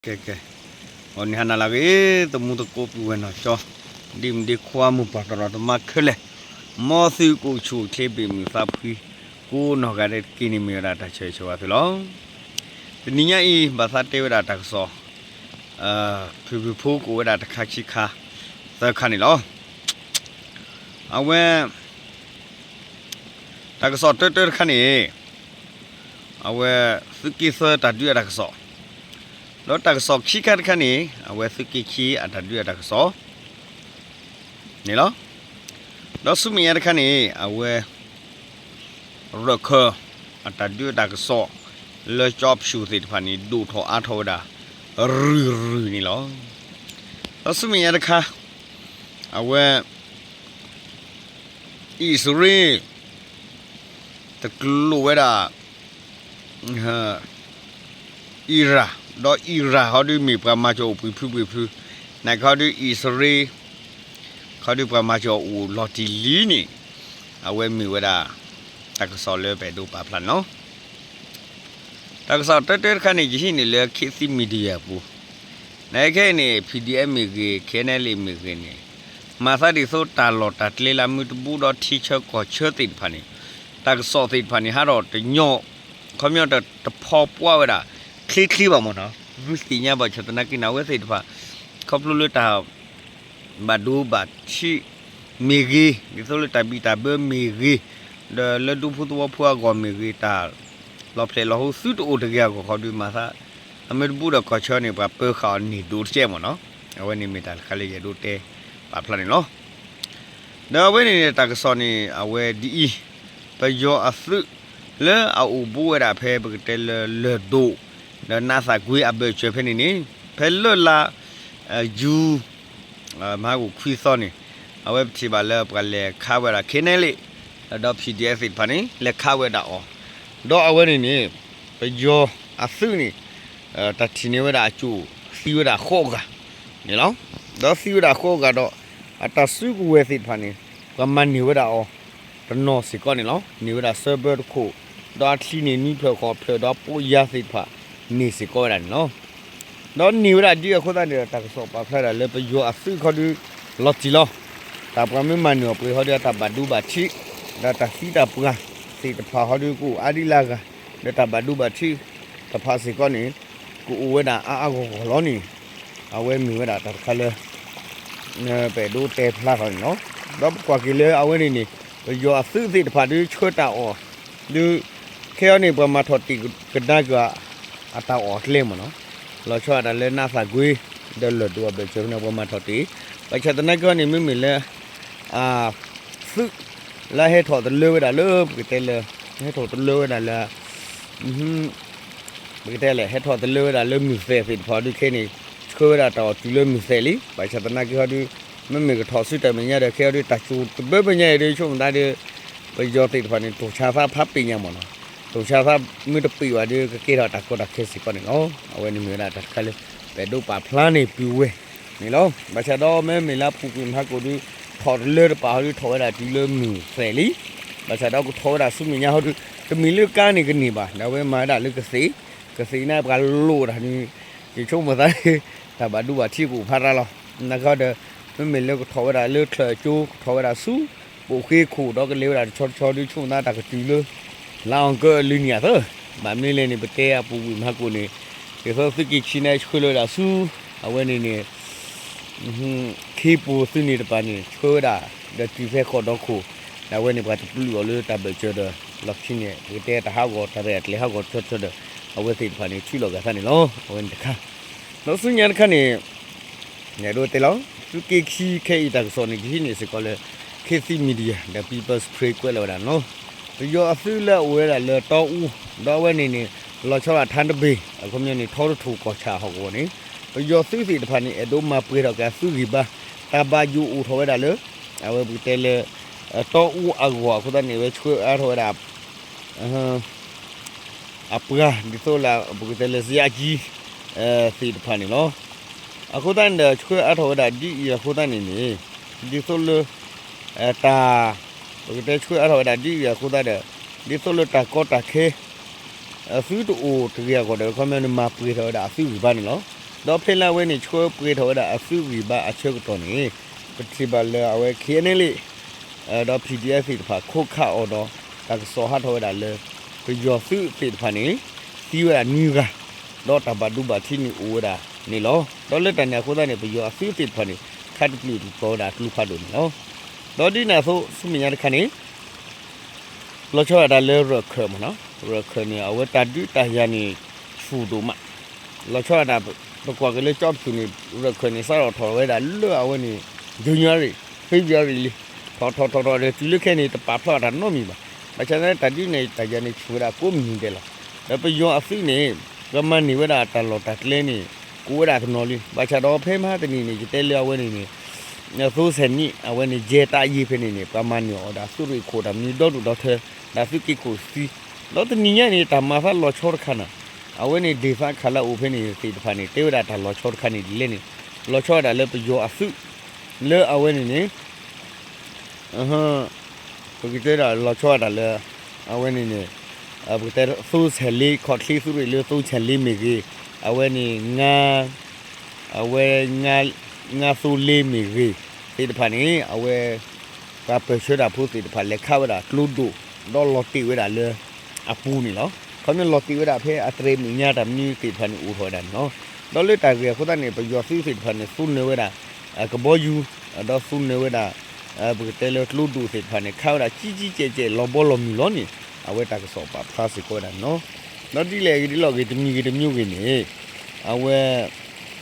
ကဲကဲ, ဂီၤနံၤဟါနၤလၢအဂ့ၤ, သမူသကိးပုၢ်ဝဲၢ်နီၢ်ကၠီ, ဒ်မုၣ်ဒ့ခွါ မိၢ်ပၢ်သရၣ်သမါခဲလၢာ်, မ်သုကအိၣ်ဆူၣ်အိၣ်ချ့ ဘ့ၣ်မုာ်သးဖှံ ကိးနီၢ်ဂၤဒဲးတက့ၢ်န့ၣ် မ့ၢ်ဝဲဒၣ်တၢ်ဆၢဂ့ၤဆၢဝါသုလီၤ. တနံၤညါအံၤ ဘၣ်သးတဲဝဲဒၣ်တၢ်ကစီၣ် ဖုၣ်ဖုၣ်ဖိကအိၣ်ဝဲဒၣ်တခါခံခါ သၢခါန့ၣ်လီၤ. အဝဲ တၢ်ကစီၣ်တၢတၢတခါန့ၣ် အဝဲ သုးက့သၢတၢ်ဒုးအတၢ်ကစီၣ်, ဒီးတၢ်ကစီၣ်ခံခါတခါန့ၣ် အဝဲသုးက့ခံအတၢ်ဒုးအတၢ်ကစီၣ်န့ၣ်လီၤ. ဒီးဆူမဲာ်ညါတခါန့ၣ် အဝဲ ရၢၢ်ခၢၣ် အတၢ်ဒုးအတၢ်ကစီၣ် လၢကၠီဖၠူၣ်သ့ၣ်တဖၣ်န့ၣ် ဒိၣ်ထီၣ်အါထီၣ်ဝဲဒၣ် ရုၢ်ရုၢ်န့ၣ်လီၤ. ဒီးဆူမဲာ်ညါတခါ အဝဲ အံၣ်စရ့လး တကျိာ်ဝဲဒၣ် အံရၣ်, ဒီးအံရၣ်ဟီဒုးမ့ၢ်ပှၤမၤစၢၤအိၣ်ပှဲၤဖုပှဲၤဖု, နာ်က့ဟီဒုးအံၣ်စရ့လး ခီဒုးပှၤမၤစၢၤအိၣ်လီၤတံၢ်လံန့ၣ် အဝဲမ့ၢ်ဝဲဒၣ် တၢ်ကစီၣ်လၢပအဲၣ်ဒိးပာ်ဖျါန့ၣ်လီၤ. တၢ်ကစီၣ်တၢတၢတခါန့ၣ် ယဟံးန့ၢ်လၢ ခေတ်သစ် Media အပူၤ, နာ်က့ခဲအံၤန့ၣ် ဖံၣ်ဒံၣ်အဲၣ်မ့ၢ်ဂ့ၤ, ခဲနဲလ့ၣ်မ့ၢ်ဂ့ၤန့ၣ် မၤသးဒ်သိးတၢ်လီၢ်တၢ်ကျဲလၢအမုၢ်တဘူၣ်ဒီးထံဆၢကီၢ်ဆၢသ့ၣ်တဖၣ်န့ၣ် တၢ်ကစီၣ်သ့ၣ်တဖၣ်န့ၣ် ဟးထီၣ်တညီ, ခီပညီတဖီၣ်ပှၢ်ဝဲဒၣ် ချ့ချ့ဘၣ်မ့ၢ်နီၤ, မုၢ်သ့ၣ်ညါဘၣ်ဆၣ်သနာ်က့န့ၣ် အဝဲသ့ၣ်တဖၣ် ခီဖျိလၢတၢ် ဘၣ်ဒိဘၣ်ထံးမ့ၢ်ဂ့ၤ, ဒ်သိးလၢတၢ်ဘံၣ်တၢ်ဘၢမ့ၢ်ဂ့ၤ, ဒီးလၢဒူဖိသဝီဖိအဂီၢ်မ့ၢ်ဂ့ၤ, တၢ်လီၤဖျဲၣ်လီၤဟိသုတအိၣ်တဂ့ၤအဂီၢ်ခီဒုးမၤသး အမုၢ်တဘူၣ်ဒီးကီၢ်ဆၢန့ၣ် ပှၤပၢဃာ်အီၤန့ၢ်ဒိၣ်တကဲမ့ၢ်နီၤ, အဝဲန့ၣ်မ့ၢ်တၢ်တခါလၢယအဲၣ်ဒိးတဲပာ်ဖျါန့ၣ်လီၤ. ဒီးအဝဲန့ၣ်န့ၣ် တၢ်ကစီၣ်န့ၣ် အဝဲဒ်အံၤ, ပယီၤအသုးလၢအအိၣ်ဘူးဝဲဒၣ်ဖဲပကတဲလၢလၢၢ်ဒိၣ် ဒီးနးသးကွ့အဘၢၣ်စၢၤဖဲန့ၣ်န့ၣ် ဖဲလၢလါ ယူၤ မဟါဂူာ်ခွံသီန့ၣ် အဝဲပထံၣ်ဘၣ်လၢပှၤလဲၤခးဝဲဒၣ် ခဲနဲလ့ၣ် ဒီး ဖံၣ်ဒံၣ်အဲၣ်သ့ၣ်တဖၣ်န့ၣ် လဲၤခးဝဲဒၣ်အီၤ, ဒီးအဝဲန့ၣ်န့ၣ် ပယီၤအသုးန့ၣ် တၢ်ထံၣ်န့ၢ်ဝဲဒၣ်အစိၣ် သံဝဲဒၣ်ဃိးဂၤန့ၣ်လီၤ. ဒီးသံဝဲဒၣ်ဃိးဂၤဒီး အတၢ်စုကဝဲၤသ့ၣ်တဖၣ်န့ၣ် ပှၤမၤန့ၢ်ဝဲဒၣ်အီၤ တနီၤစ့ၢ်ကီးန့ၣ်လီၤ. န့ၢ်ဝဲဒၣ်စၢဘၢတခိၣ်, ဒီးအချံန့ၣ်နွံဖျၢၣ်ဃိးဖျၢၣ် ဒီးပိးယၤသ့ၣ်တဖၣ်န့ၢ်စ့ၢ်ကီးဝဲဒၣ်န့ၣ်လီၤ. ဒီးန့ၢ်ဝဲဒၣ်ဒ်အဃိသတးန့ၣ်ဒီး တၢ်ကစီၣ်ပာ်ဖျါဒၣ်လၢပယီၤအသုးခီဒုး လီၤတံၢ်လီၤ. တၢ်ပှၤမ့ၢ်မၤန့ၢ်အီၤပှ့ၤဟီဒုး အတၢ်ဘၣ်ဒိဘၣ်ထံး ဒီးတၢ်သံတၢ်ပှၢ်သ့ၣ်တဖၣ်ဟီဒုး ကအိၣ်အါဒံးလၢအဂၤ, ဒီးတၢ်ဘၣ်ဒိဘၣ်ထံးတဖၣ်စ့ၢ်ကီးန့ၣ် ကအိၣ်ဝဲဒၣ်အါအါဂီၢ်ဂီၢ်လီၤန့ၣ် အဝဲမ့ၢ်ဝဲဒၣ်တၢ်တခါလၢ ပအဲၣ်ဒိးတဲဖျါထီၣ်န့ၣ်လီၤ. ဒီးပကွၢ်က့ၤလၢအဝဲန့ၣ်န့ၣ် ပယီၤအသုးသ့ၣ်တဖၣ်ဒုးဆှၢတၢ်အီၣ် ဒုး ခဲအံၤန့ၣ် ပှၤမၤထီၣ်တ့ၢ်ကဒါက့ၤ အတၢ်အီၣ်အကျဲမ့ၢ်နီၤ, လီၤဆီဒၣ်တၢ်လၢနးသးကွ့ ဒီးလၢၢ်ဒိၣ်အဘၢၣ်စၢၤဖဲန့ၣ် ပှၤမၤထီၣ်တ့ၢ်, ဘၣ်ဆၣ်သနာ်က့န့ၣ် မ့မ့ၢ်လၢ အသုး လၢဟဲထီၣ်တလၢဝဲဒၣ်လၢပကတဲလၢ ဟဲထီၣ်တလၢဝဲဒၣ်လၢ ပကတဲလဲၣ် ဟဲထီၣ်တလၢဝဲဒၣ်လၢမုၢ်သဲၣ်သ့ၣ်တဖၣ်ဒုးခဲအံၤန့ၣ် ဆှၢဝဲဒၣ်တၢ်အီၣ်တုၤလၢမုၢ်သဲၣ်လံ. ဘၣ်ဆၣ်သနာ်က့ဟီဒုး မ့မ့ၢ်ကထီၣ်ဆူတၢ်မဲာ်ညါဒီး ခဲအံၤဒုး တၢ်စိၢ်တဘၢမဲာ်ညါအံၤဒုး ဆိကမိၣ်သးဒီး ပယီၤသ့ၣ်တဖၣ်န့ၣ် တိၢ်ဆါသးဖးပ့ၤညါမ့ၢ်နီၤ, တိၢ်ဆါသးမ့ၢ်တပ့ၤဘၣ်ဒီး ကကဲထီၣ်တၢ်ကီတၢ်ခဲစ့ၢ်ကီးန့ၣ်လီၤ. အဝဲန့ၣ်မ့ၢ်ဝဲဒၣ်တၢ်တခါလၢ ပအဲၣ်ဒိးပာ်ဖျါန့ၢ်ပုၢ်ဝဲၢ်န့ၣ်လီၤ. ဘၣ်ဆၣ်ဒီးမ့မ့ၢ်လၢအပူၤကွံာ်မဟါကိၣ်ဒုး ထီၣ်တလၢတပာ်ဟီဒုး ထီၣ်ဝဲဒၣ်တုၤလၢမုၢ်သဲၣ်လံ. ဘၣ်ဆၣ်ဒီးကထီၣ်ဝဲဒၣ်ဆူမဲာ်ညါဟီဒုး တမ့ၢ်လၢကါန့ၣ်ကန့ၢ်ဘၣ် ဒီးအဝဲမၤဝဲဒၣ်လၢကသ့ၣ်, ကသ့ၣ်န့ၣ် ပှၤလိၣ်တၢ်န့ၣ် ယဆိကမိၣ်သး တၢ်ဘၣ်ဒိဘၣ်ထံးကအိၣ်ဖးရါလီၤ. နာ်က့ဒီး မ့မ့ၢ်လၢကထီၣ်ဝဲဒၣ်လၢချၢၣ်ကၠိ ကထီၣ်ဝဲဒၣ်ဆူ ပိာ်ဃ့ခိၣ် ဒီးကလဲၤဝဲဒၣ်တဆီတဆီဒုး ဆိကမိၣ်သးတၢ်ကတုၤလၢ လါအီကူးအလံၤနံၤအသၢ, ဘၣ်မနုၤလဲၣ်န့ၣ် ပတဲအပူၤကွံာ်မဟါကိၣ်န့ၣ် ဒ်သိးသုးက့ခံန့ၣ်ဆှၢလီၤဝဲဒၣ်ဆူ အဝဲန့ၣ်န့ၣ် ခ့ပူၤသုးန့ၣ်တပၤန့ၣ် ဆှၢဝဲဒၣ် ဒီးတုၤဖဲဃီၣ်ဒီခိၣ် ဒီးအဝဲန့ၣ်ပှၤတပျုာ်အီၤလၢတၢ်ဘၢၣ်စၢၤဒီး လီၢ်ခံန့ၣ် ပကတဲတၢ်ဟးဂီၤ တၢ်ရဲၣ်တၢ်ကျဲၤဟးဂီၤတဆီတဆီဒီး အဝဲသ့ၣ်တဖၣ်န့ၣ် ထုးလီၤဂာ်သးန့ၣ်လီၤ. အဝဲန့ၣ်တခါ ဒီးဆူညါတခါန့ၣ် ယအဲၣ်ဒိးတဲလီၤ သုးက့ခံခဲအံၤတၢ်ကစီၣ်န့ၣ် ယဟံးန့ၢ်စ့ၢ်ကီးလၢ ခေတ်သစ် Media ဒီး People's Spring ကွဲးလီၤဝဲဒၣ်န့ၣ်လီၤ. ပယီၤအသုးလၢအအိၣ်ဝဲဒၣ်လၢတီအူ ဒီးအဝဲန့ၣ်န့ၣ် လီၤဆီဒၣ်တၢ်တဘ့ၣ် အခီပညီန့ၣ် ထီတထူၣ်ကီၢ်ဆၣ်ဟီၣ်ကဝီၤန့ၣ် ပယီၤသုးသ့ၣ်တဖၣ်န့ၣ် အဲၣ်ဒိးမၤပှဲၤထီၣ်က့ၤအသုးဂံၢ်ဘါ တၢ်ဘၣ်ယိၣ်အိၣ်ထီၣ်ဝဲဒၣ်လၢ အဝဲပကတဲလၢ တီအူအဂီၢ်အဃိသတးန့ၣ် အဝဲဆှၢအါထီၣ်ဝဲဒၣ် အပှၤ ဒ်သိးလၢ ပကတဲလၢ စယးကံ သ့ၣ်တဖၣ်န့ၣ်လီၤ. အဃိသတးန့ၣ်ဒီး ဆှၢအါထီၣ်ဝဲဒၣ်ဒ်အံၤအဃိသတးန့ၣ်န့ၣ် ဒ်သိးလၢ တၢ် ပကတဲဆှၢအါထီၣ်ဝဲဒၣ်ဒ်အံၤအဃိသတးဒီး ဒ်သိးလၢတၢ်ကီတၢ်ခဲ အသုတအိၣ်တဂ့ၤအဂီၢ်ဒီး အခီပညီန့ၣ် မၤပှဲၤထီၣ်ဝဲဒၣ်အသုးဂံၢ်ဘါန့ၣ်လီၤ. ဒီးဖဲလၢအဝဲန့ၣ် ဆှၢပှဲၤထီၣ်ဝဲဒၣ်အသုးဂံၢ်ဘါအဆၢကတီၢ်န့ၣ် ပထံၣ်ဘၣ်လၢအဝဲ ခ့ၣ်အဲၣ်ယူၣ်အ့ၣ် ဒီး ပီၣ်ထံၣ်အဲၣ် သ့ၣ်တဖၣ် ခိးခးအီၤဒီး တၢ်ကစီၣ်ဟးထီၣ်ဝဲဒၣ်လၢ ပယီၤသုးသ့ၣ်တဖၣ်န့ၣ် သံဝဲဒၣ်နွံဂၤ ဒီးတၢ်ဘၣ်ဒိဘၣ်ထံးန့ၣ်အိၣ်ဝဲဒၣ်န့ၣ်လီၤ. ဒီးလၢတၢ်န့ၣ်အဃိသတးန့ၣ် ပယီၤအသုးသ့ၣ်တဖၣ်န့ၣ် ခးတပျုာ်တပျီၤဝဲဒၣ်ကျိဖးဒိၣ်န့ၣ်လီၤ. ဒီးဒ်န့ၣ်အသိး ဆူမဲာ်ညါတခါန့ၣ် လီၤဆီဒၣ်တၢ်လၢရၢၢ်ခၢၣ်မ့ၢ်နီၤ, ရၢၢ်ခၢၣ်န့ၣ် အဝဲတၢ်ဒုးတၢ်ယၤန့ၣ် ဆူၣ်ဒိၣ်မး, လီၤဆီဒၣ်တၢ် ပကွၢ်က့ၤလၢကၠီပသူၣ်န့ၣ် ရၢၢ်ခၢၣ်န့ၣ် စးထီၣ်ထီၣ်ဝဲဒၣ်လၢအဝဲန့ၣ် January February လံ, ထီၣ်ထီၣ်ထီၣ်ထီၣ်ဒီး တုၤလၢခဲအံၤန့ၣ် တပာ်ဖျါအတၢ်နီတမံၤဘၣ်. ဘၣ်ဆၣ်သနာ်က့ တၢ်ဒုးန့ၣ်တၢ်ယၤန့ၣ် ဆူၣ်ဝဲဒၣ်ကိးမုၢ်နံၤဒဲးလီၤ. ဒီးပယီၤအသုးန့ၣ် ပှၤမၤန့ၢ်ဝဲဒၣ်တၢ်လီၢ်တၢ်ကျဲန့ၣ် ကိးဝဲဒၣ်တနီၤလံ. ဘၣ်ဆၣ်ဒီးဖဲမဟါတနံၤန့ၣ် ယတဲလၢအဝဲန့ၣ်န့ၣ် သိဆဲးနံၣ် အဝဲန့ၣ် ယဲၢ်တၢ်ယံၤဖဲန့ၣ်န့ၣ် ပှၤမၤန့ၢ်အီၤဒီး သုးရ့ၣ်ခိၣ်တၢ်မနုၤဒီဒူၣ်ဒီထၢ ဒီးသုးက့ခိၣ်သံ, ဒီးတနံၤညါန့ၣ် တၢ်မၤသးလီၤဆီတခါန့ၣ် အဝဲန့ၣ် ဒ့ၣ်သးခးလၢအအိၣ်ဖဲန့ၣ်သ့ၣ်တဖၣ်န့ၣ် တဲဝဲဒၣ်တၢ်လီၤဆီတခါန့ၣ်ဒ်လဲၣ်န့ၣ် လီၤဆီဒၣ်တၢ်လၢပယီၤအသုး လၢအဝဲန့ၣ်န့ၣ် ပကတဲဒၣ်လီၤဆီဒၣ်တၢ်လၢ အဝဲန့ၣ်န့ၣ် ပကတဲသိဆဲးလ့ ခီၣ်ချ့သုးရ့ၣ်လၢသိဆဲးလ့မ့ၢ်ဂ့ၤ, အဝဲန့ၣ် အဝဲ ငါသိလ့မ့ၢ်ဂ့ၤ သ့ၣ်တဖၣ်န့ၣ် အဝဲ ပှၤပၢၢ်ဆၢတၢ်ဖိသ့ၣ်တဖၣ် လဲၤခးဝဲဒၣ်ကျိဒိၣ် ဒီးလီၤတ့ၢ်ဝဲဒၣ်လၢအပူၤန့ၣ်လီၤ. ခီပညီလီၤတ့ၢ်ဝဲဒၣ်ဖဲအတြဲၤမဲာ်ညါတၢ်မနုၤသ့ၣ်တဖၣ်န့ၣ် အိၣ်ထီၣ်ဝဲဒၣ်န့ၣ်လီၤ. ဒီးလၢတၢ်ဂ့ၢ်အဃိသတးန့ၣ် ပယီၤသုးသ့ၣ်တဖၣ်န့ၣ် သူနၢၤဝဲဒၣ် ကဘီယူၤ ဒီးသူနၢၤဝဲဒၣ် ပကတဲလၢကျိဒိၣ်သ့ၣ်တဖၣ်န့ၣ် ခးဝဲဒၣ်ကံကံကဲးကဲး လီၤဘီလီၤမုၢ်လီၤန့ၣ် အဝဲတၢ်ကစီၣ်ပာ်ဖျါစ့ၢ်ကီးဝဲဒၣ်န့ၣ်လီၤ. ဒီးဒ်လဲၣ်ဂ့ၤဒ်လဲၣ်ဂ့ၤ တမံၤဂ့ၤတမံၤဂ့ၤန့ၣ် အဝဲ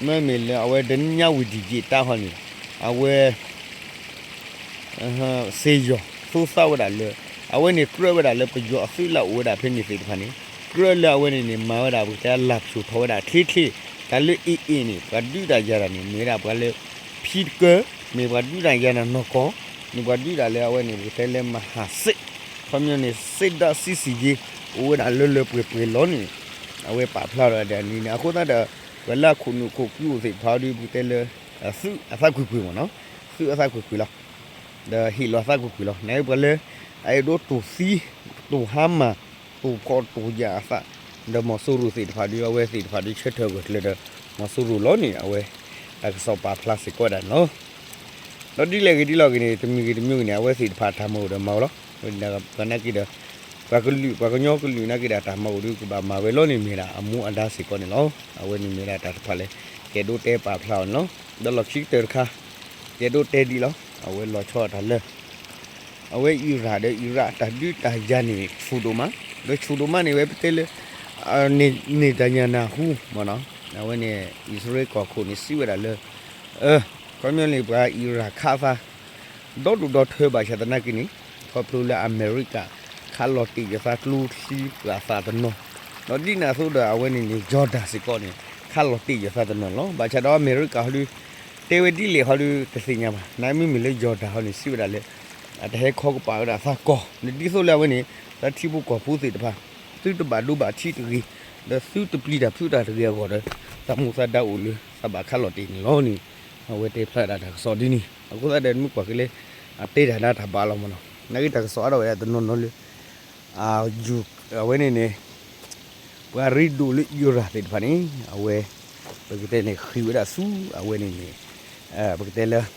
မ့မ့ၢ်လၢအဝဲဒၣ်ညါဝံၤဒံၣ်က့ၤတၢ်ဟီန့ၣ် အဝဲ စ့ယီၤ သူသးဝဲဒၣ်လၢ အဝဲန့ၣ်ကြၢးဝဲဒၣ်လၢပယီၤအသုးလၢအအိၣ်ဝဲဒၣ်ဖဲန့ၣ်သ့ၣ်တဖၣ်န့ၣ် ကြၢးလၢအဝဲန့ၣ်န့ၣ် မၤဝဲဒၣ်ပကတဲလၢဖျိးထီၣ်ဝဲဒၣ်ချ့ချ့ တၢ်လၢအ့ၣ်အ့ၣ်န့ၣ် ပှၤဒုးတၢ်ယၤတၢ်န့ၣ် မ့ၢ်ဝဲဒၣ်ပှၤလၢ ဖံတကၢၢ် မ့ၢ်ပှၤဒုးတၢ်ယၤတၢ်နီၢ်ကီၢ် မ့ၢ်ပှၤဒုးတၢ်လၢအဝဲန့ၣ် ပကတဲလၢမဟၣ်စ့း ခီပညီန့ၣ် စ့ဒၣ်စံစံယ့ အိၣ်ဝဲဒၣ်လၢလၢပှဲၤပှဲၤလီၤန့ၣ် အဝဲပာ်ဖျါထီၣ်ဝဲဒၣ်န့ၣ်န့ၣ် အဃိသတးဒီး ပှၤလၢအခိၣ်နူာ်ခိၣ်ကျူအိၣ်သ့ၣ်တဖၣ်ဒီး ပကတဲလၢ သုးအသးကွံာ်ကွံာ်မ့ၢ်နီၤ သုးအသးကွံာ်ကွံာ်လီၤ. ဒီးဟ့ၣ်လီၤအသးကွံာ်ကွံာ်လီၤ. နာ်က့ပှၤလၢ အအဲၣ်ဒိးတိၢ်သံ တိၢ်ဟါမၢ် တိၢ်ဖှီၣ်တိၢ်ယာ်အသး ဒီးမီၤစိရိၤသ့ၣ်တဖၣ်ဒီး အဝဲသ့ၣ်တဖၣ်ဒီး ဆၢထၢၣ်ဂၢၢ်ကျၢၤဒီး မီၤစိရိၤလီၤန့ၣ် အဝဲ တၢ်ကစီၣ်ပာ်ဖျါစ့ၢ်ကီးဝဲဒၣ်န့ၣ်လီၤ. ဒီးဒ်လဲၣ်ဂ့ၤဒ်လဲၣ်ဂ့ၤန့ၣ် တမံၤဂ့ၤတမံၤဂ့ၤန့ၣ် အဝဲသ့ၣ်တဖၣ်တၢ်မၤအိၣ်ဒီးမၤဝဲလီၤ. ဝဲဒၣ်ပှၤနာ်က့ဒီး ပှၤကလုာ် ပှၤကညီကလုာ်နာ်က့ဒီးတၢ်မၤအိၣ်ဒီး ကဘၣ်မၤဝဲလီၤန့ၣ် မ့ၢ်ဒၣ်အမူအဒါစ့ၢ်ကီးန့ၣ်လီၤ. အဝဲန့ၣ်မ့ၢ်ဒၣ်တၢ်တဖၣ်လၢ ကဲဒိးတဲပာ်ဖျါအီၤန့ၣ်လီၤ. ဒီးလီၢ်ခံကတၢၢ်တခါ ကဲဒိးတဲဒ်လီၤ. အဝဲလီၤဆီအတၢ်လၢ အဝဲအံရၣ်ဒီးအံရၣ် တၢ်ဒုးတၢ်ယၤန့ၣ် ဆူၣ်ဒိၣ်မး, ဒီးဆူၣ်ဒိၣ်မးန့ၣ် ဝဲပတဲလၢ န့ၣ်တၢ်ညါနၢ်ဟူမ့ၢ်နီၤ, အဝဲန့ၣ် အံၣ်စရ့လးကီၢ်ခိၣ်န့ၣ် စံးဝဲဒၣ်လၢ ခီပညီန့ၣ် ပှၤအံရၣ်ခးသး ဒီဒူၣ်ဒီထၢဘၣ်ဆၣ်သနာ်က့န့ၣ် ခီဖျိလၢအမဲရကၤ ခးလီၤတ့ၢ်ယသးကျိချံပှၤသးတနီၤ, ဒီးဒ်န့ၣ်အသိးဒီး အဝဲန့ၣ်န့ၣ် ယီၢ်ဒၣ်စ့ၢ်ကီးန့ၣ် ခးလီၤတ့ၢ်ယသးတနီၤလီၤ. ဘၣ်ဆၣ်ဒီးအမဲရကၤဟီဒီး တဲဝဲဒ်လဲၣ်ဟီဒီး တသ့ၣ်ညါဘၣ်. နာ်မ့မ့ၢ်လၢယီၢ်ဒၣ်ဟီန့ၣ် စံးဝဲဒၣ်လၢ အတဟဲခီကပၤဝဲဒၣ်သးကီၢ်, ဒ်သိးလၢအဝဲန့ၣ် သးထံဖိကီၢ်ဖိသ့ၣ်တဖၣ် သုတဘၣ်ဒိဘၣ်ထံးတဂ့ၤ, ဒီးသုတပျံၤတၢ်ဖုးတၢ်တဂ့ၤအဂီၢ်ဒီး သးမူသးဒါအိၣ်လၢ သးဘၣ်ခးလီၤတ့ၢ်န့ၣ်လီၤန့ၣ် အဝဲတဲဖျါဒၣ်တၢ်ကစီၣ်ဒ်န့ၣ်. အဃိသတးဒီး မ့ၢ်ကွၢ်က့ၤလၢ အတဲတၢ်ဒါတၢ်ဘၣ်လီၤမ့ၢ်နီၤ, နာ်က့တၢ်ကစီၣ်အါထီၣ်ဝဲဒၣ်တနီၤနီၤလၢ အဝဲန့ၣ်န့ၣ် ပှၤရ့ဒိၣ်လၢအံရၣ်သ့ၣ်တဖၣ်န့ၣ် အဝဲ ပကတဲန့ၣ် ဃ့ၢ်ဝဲဒၣ်ဆူ အဝဲန့ၣ်န့ၣ် ပကတဲလၢ ရၢ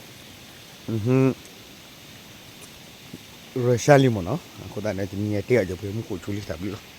ၡါလံမ့ၢ်နီၤ. အဃိသတးန့ၣ် တနံၤအံၤတဲအီၤ ယပှဲၤမူခိၣ်ဆူလံ တၢ်ဘျုးလီၤ.